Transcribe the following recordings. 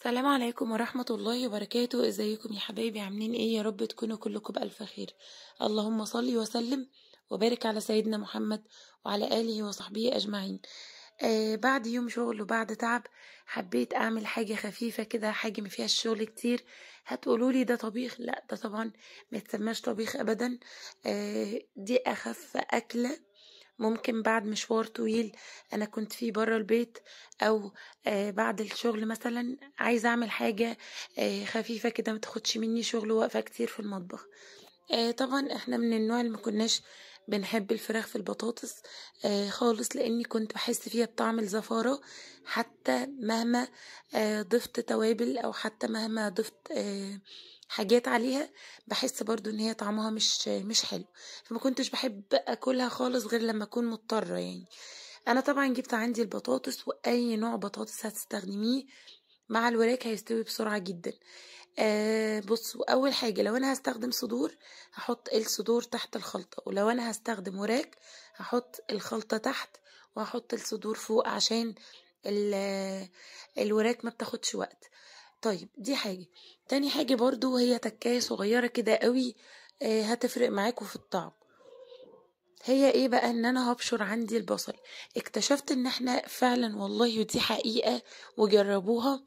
السلام عليكم ورحمة الله وبركاته. ازيكم يا حبايبي؟ عاملين ايه؟ يا رب تكونوا كلكم بألف خير. اللهم صل وسلم وبارك على سيدنا محمد وعلى آله وصحبه أجمعين. بعد يوم شغل وبعد تعب حبيت اعمل حاجة خفيفة كده، حاجة ما فيهاش شغل كتير. هتقولوا لي ده طبيخ؟ لا، ده طبعا ما يتسماش طبيخ ابدا. دي اخف اكلة ممكن بعد مشوار طويل انا كنت فيه برا البيت، او بعد الشغل مثلا عايزه اعمل حاجة خفيفة كده ما تاخدش مني شغل واقفة كتير في المطبخ. طبعا احنا من النوع اللي ما كناش بنحب الفراخ في البطاطس خالص، لاني كنت بحس فيها بطعم الزفاره، حتى مهما ضفت توابل او حتى مهما ضفت حاجات عليها بحس برضو ان هي طعمها مش حلو، فما كنتش بحب اكلها خالص غير لما اكون مضطرة. يعني انا طبعا جبت عندي البطاطس، واي نوع بطاطس هتستخدميه مع الوراك هيستوي بسرعة جدا. بصوا، اول حاجة لو انا هستخدم صدور هحط الصدور تحت الخلطة، ولو انا هستخدم وراك هحط الخلطة تحت وهحط الصدور فوق، عشان الوراك ما بتاخدش وقت. طيب دي حاجة. تاني حاجة برضو هي تكاية صغيرة كده قوي، هتفرق معاكم في الطعم. هي ايه بقى؟ ان انا هبشر عندي البصل. اكتشفت ان احنا فعلا والله، ودي حقيقة وجربوها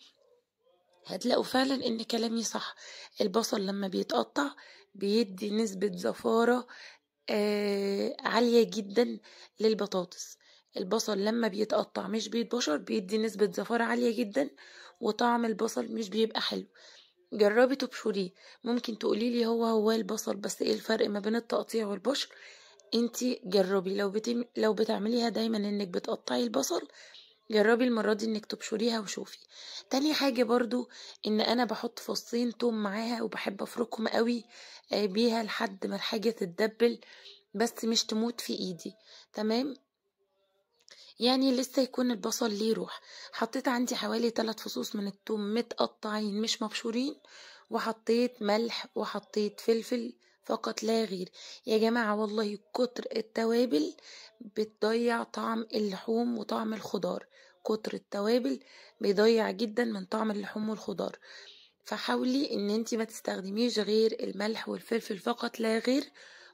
هتلاقوا فعلا ان كلامي صح، البصل لما بيتقطع بيدي نسبة زفارة عالية جدا للبطاطس. البصل لما بيتقطع مش بيتبشر بيدي نسبة زفارة عالية جدا، وطعم البصل مش بيبقى حلو. جربي تبشريه. ممكن تقولي لي هو البصل، بس ايه الفرق ما بين التقطيع والبشر؟ انتي جربي، لو بتعمليها دايما انك بتقطعي البصل، جربي المرة دي انك تبشريها وشوفي. تاني حاجة برضو ان انا بحط فصين توم معاها، وبحب افركهم قوي بيها لحد ما الحاجة تتدبل، بس مش تموت في ايدي. تمام، يعني لسه يكون البصل ليه روح. حطيت عندي حوالي 3 فصوص من التوم متقطعين مش مبشورين، وحطيت ملح وحطيت فلفل فقط لا غير. يا جماعة والله كتر التوابل بتضيع طعم اللحوم وطعم الخضار، كتر التوابل بيضيع جدا من طعم اللحوم والخضار، فحاولي ان انتي ما تستخدميش غير الملح والفلفل فقط لا غير.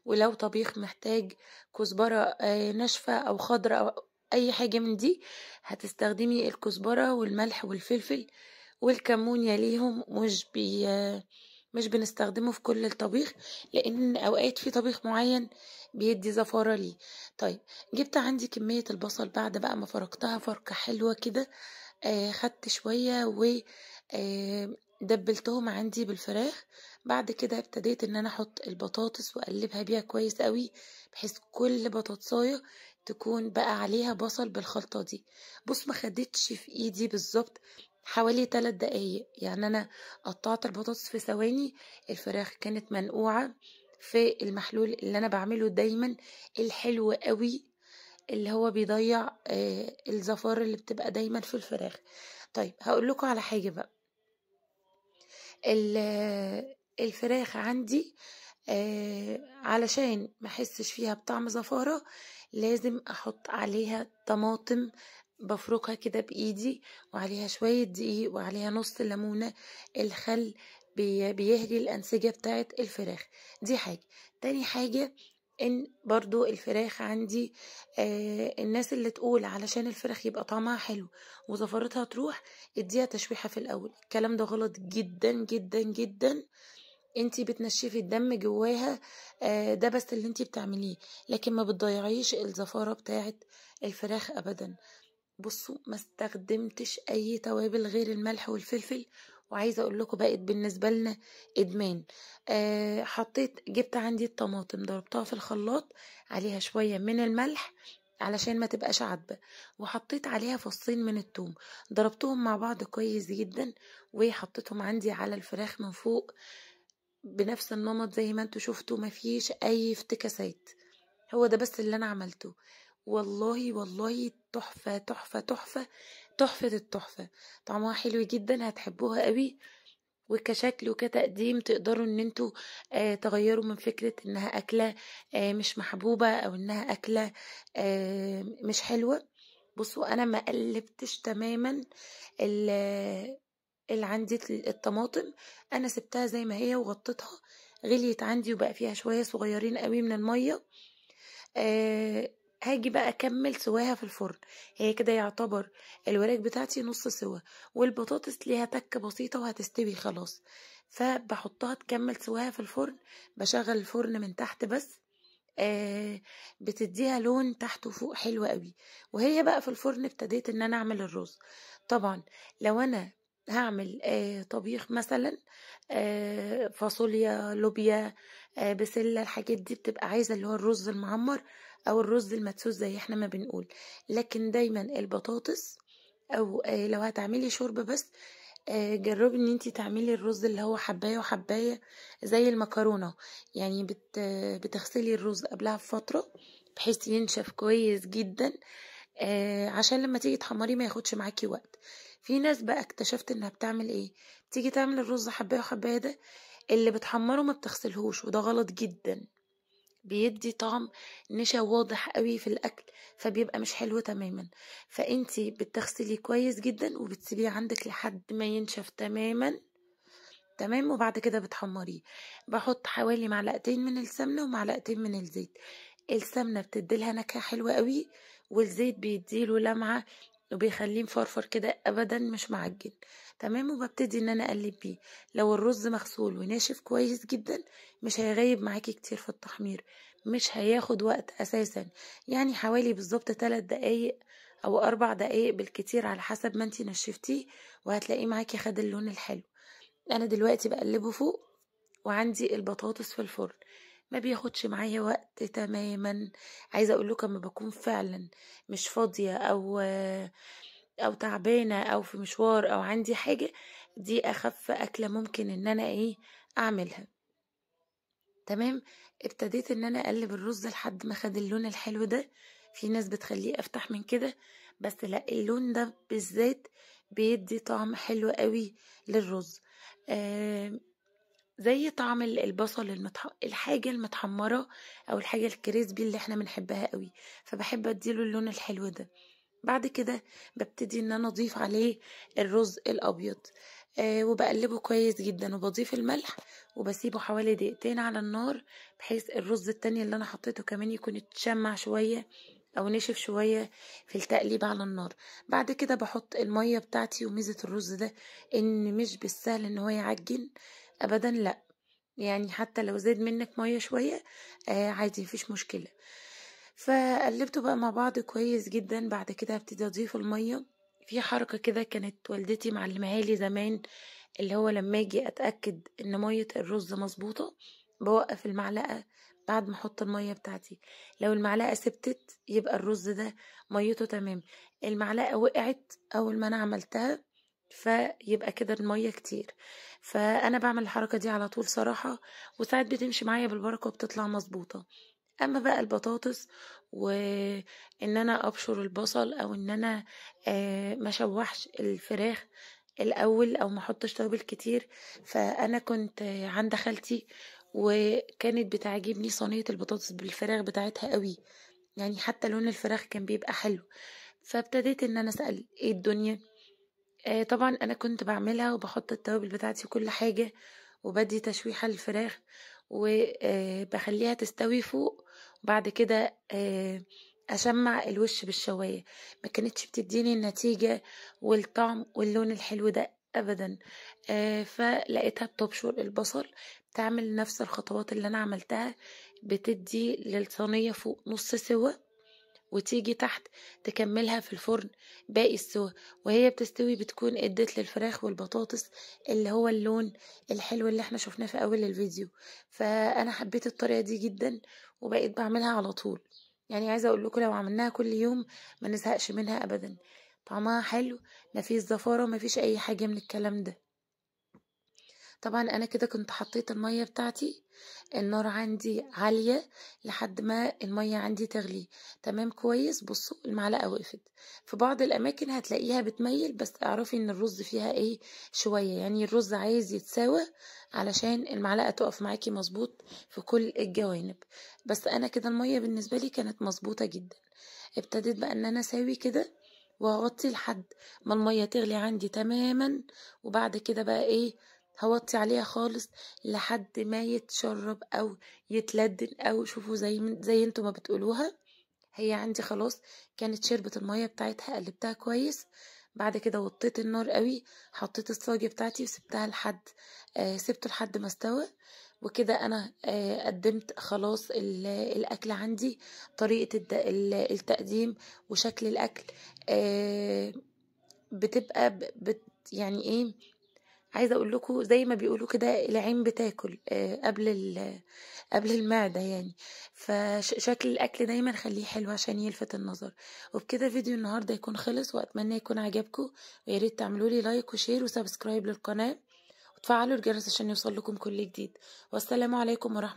ولو طبيخ محتاج كزبرة ناشفة او خضرة او اي حاجة من دي، هتستخدمي الكزبرة والملح والفلفل والكمون يليهم. مش بنستخدمه في كل الطبيخ، لان اوقات في طبيخ معين بيدي زفارة ليه. طيب جبت عندي كمية البصل بعد بقى ما فركتها فركة حلوة كده، خدت شوية و دبلتهم عندي بالفراخ. بعد كده ابتديت ان انا احط البطاطس واقلبها بيها كويس قوي، بحيث كل بطاطسايه تكون بقى عليها بصل بالخلطة دي. بص، ما خدتش في ايدي بالظبط حوالي 3 دقايق، يعني انا قطعت البطاطس في ثواني. الفراخ كانت منقوعة في المحلول اللي انا بعمله دايما الحلو قوي، اللي هو بيضيع الزفار اللي بتبقى دايما في الفراخ. طيب هقول لكم على حاجة بقى. الفراخ عندي علشان ما احسش فيها بطعم زفارة لازم احط عليها طماطم، بفركها كده بايدي، وعليها شوية دقيق وعليها نص ليمونة. الخل بيهري الانسجة بتاعت الفراخ. دي حاجة. تاني حاجة ان برضو الفراخ عندي الناس اللي تقول علشان الفراخ يبقى طعمها حلو وزفرتها تروح اديها تشويحة في الاول، الكلام ده غلط جدا جدا جدا. انتي بتنشفي الدم جواها، ده بس اللي انتي بتعمليه، لكن ما بتضيعيش الزفارة بتاعت الفراخ ابدا. بصوا، ما استخدمتش اي توابل غير الملح والفلفل، وعايزه اقول لكم بقت بالنسبة لنا ادمان. جبت عندي الطماطم ضربتها في الخلاط، عليها شوية من الملح علشان ما تبقاش عدبه، وحطيت عليها فصين من الثوم، ضربتهم مع بعض كويس جدا، وحطيتهم عندي على الفراخ من فوق بنفس النمط زي ما انتوا شفتوا، مفيش اي افتكاسات. هو ده بس اللي انا عملته. والله والله تحفة تحفة تحفة تحفة التحفة، طعمها حلو جدا، هتحبوها قوي. وكشكل وكتقديم تقدروا ان انتوا تغيروا من فكرة انها اكلة مش محبوبة او انها اكلة مش حلوة. بصوا، انا ما قلبتش تماما اللي عندي الطماطم انا سبتها زي ما هي وغطيتها، غليت عندي وبقى فيها شوية صغيرين قوي من المية. هاجي بقى اكمل سواها في الفرن. هي كده يعتبر الوراك بتاعتي نص سوا، والبطاطس ليها تكه بسيطة وهتستوي خلاص، فبحطها تكمل سواها في الفرن. بشغل الفرن من تحت بس، بتديها لون تحت وفوق حلو قوي. وهي بقى في الفرن ابتديت ان انا اعمل الرز. طبعا لو انا هعمل طبيخ مثلا، فاصوليا، لوبيا، بسلة، الحاجات دي بتبقى عايزة اللي هو الرز المعمر او الرز المدسوس زي احنا ما بنقول. لكن دايما البطاطس، او لو هتعملي شوربة بس، جربي ان انتي تعملي الرز اللي هو حباية وحباية زي المكرونة، يعني بتغسلي الرز قبلها بفترة بحيث ينشف كويس جدا، عشان لما تيجي تحمري ما ياخدش معاكي وقت. في ناس بقى اكتشفت انها بتعمل ايه، بتيجي تعمل الرز حباية وحباية، ده اللي بتحمره ما بتغسلهوش، وده غلط جدا، بيدي طعم نشا واضح قوي في الاكل، فبيبقى مش حلو تماما. فانتي بتغسلي كويس جدا وبتسيبيه عندك لحد ما ينشف تماما تمام، وبعد كده بتحمريه. بحط حوالي معلقتين من السمنة ومعلقتين من الزيت. السمنة بتديلها نكهة حلوة قوي، والزيت بيديله لمعة وبيخليه مفرفر كده ابدا مش معجن تمام. وببتدي ان انا اقلب بيه. لو الرز مغسول وناشف كويس جدا مش هيغيب معاكي كتير في التحمير، مش هياخد وقت اساسا، يعني حوالي بالظبط 3 دقايق او 4 دقايق بالكتير على حسب ما انتي نشفتيه، وهتلاقيه معاكي خد اللون الحلو. انا دلوقتي بقلبه فوق، وعندي البطاطس في الفرن، ما بياخدش معايا وقت تماما. عايزه اقول لكم لما بكون فعلا مش فاضية او تعبانة او في مشوار او عندي حاجة، دي اخف اكله ممكن ان انا اعملها تمام. ابتديت ان انا اقلب الرز لحد ما خد اللون الحلو ده. في ناس بتخليه افتح من كده، بس لا، اللون ده بالذات بيدي طعم حلو قوي للرز، زي طعم البصل الحاجة المتحمرة او الحاجة الكريسبي اللي احنا بنحبها قوي، فبحب اديله اللون الحلو ده. بعد كده ببتدي ان انا اضيف عليه الرز الابيض، وبقلبه كويس جدا، وبضيف الملح، وبسيبه حوالي دقيقتين على النار، بحيث الرز التاني اللي انا حطيته كمان يكون اتشمع شوية او نشف شوية في التقليب على النار. بعد كده بحط المية بتاعتي. وميزة الرز ده ان مش بالسهل ان هو يعجن ابدا، لا، يعني حتى لو زاد منك مية شوية عادي مفيش مشكلة. فقلبته بقى مع بعض كويس جدا. بعد كده هبتدي اضيف المية. في حركة كده كانت والدتي معلمها لي زمان، اللي هو لما اجي اتاكد ان مية الرز مظبوطة بوقف المعلقة بعد ما احط المية بتاعتي. لو المعلقة ثبتت يبقى الرز ده ميته تمام، المعلقة وقعت اول ما انا عملتها فيبقى كده المية كتير. فانا بعمل الحركة دي على طول صراحة، وساعات بتمشي معايا بالبركة وبتطلع مظبوطة. اما بقى البطاطس، وان انا ابشر البصل، او ان انا ما شوحش الفراخ الاول، او ما احطش توابل كتير. فانا كنت عند خالتي وكانت بتعجبني صينية البطاطس بالفراخ بتاعتها قوي، يعني حتى لون الفراخ كان بيبقى حلو. فابتديت ان انا اسال ايه الدنيا. طبعا انا كنت بعملها وبحط التوابل بتاعتي وكل حاجة، وبدي تشويحه للفراخ وبخليها تستوي فوق، وبعد كده اشمع الوش بالشوايه. ما كانتش بتديني النتيجة والطعم واللون الحلو ده ابدا. فلقيتها بتبشر البصل، بتعمل نفس الخطوات اللي انا عملتها، بتدي للصينيه فوق نص سوا، وتيجي تحت تكملها في الفرن باقي السوا، وهي بتستوي بتكون ادت للفراخ والبطاطس اللي هو اللون الحلو اللي احنا شفناه في اول الفيديو. فانا حبيت الطريقة دي جدا وبقيت بعملها على طول. يعني عايزه اقول لكم لو عملناها كل يوم ما نزهقش منها ابدا، طعمها حلو، مفيش زفاره، مفيش اي حاجة من الكلام ده. طبعا انا كده كنت حطيت المية بتاعتي، النار عندي عالية لحد ما المية عندي تغلي تمام كويس. بصوا المعلقة وقفت. في بعض الاماكن هتلاقيها بتميل، بس اعرفي ان الرز فيها ايه شوية، يعني الرز عايز يتساوى علشان المعلقة تقف معاكي مظبوط في كل الجوانب. بس انا كده المية بالنسبة لي كانت مظبوطة جدا. ابتديت بقى ان انا اساوي كده، وهوطي لحد ما المية تغلي عندي تماما، وبعد كده بقى ايه هوطي عليها خالص لحد ما يتشرب او يتلدن، او شوفوا زي انتوا ما بتقولوها. هي عندي خلاص كانت شربت المية بتاعتها، قلبتها كويس. بعد كده وطيت النار قوي، حطيت الصاجة بتاعتي وسبتها لحد سبته لحد ما استوى. وكده انا قدمت خلاص الاكل عندي. طريقة التقديم وشكل الاكل بتبقى يعني ايه، عايزه اقول لكم زي ما بيقولوا كده العين بتاكل قبل المعدة يعني. فشكل الاكل دايما خليه حلو عشان يلفت النظر. وبكده فيديو النهارده يكون خلص، واتمنى يكون عجبكم، ويا ريت تعملوا لي like و share و subscribe للقناة، وتفعلوا الجرس عشان يوصل لكم كل جديد. والسلام عليكم ورحمة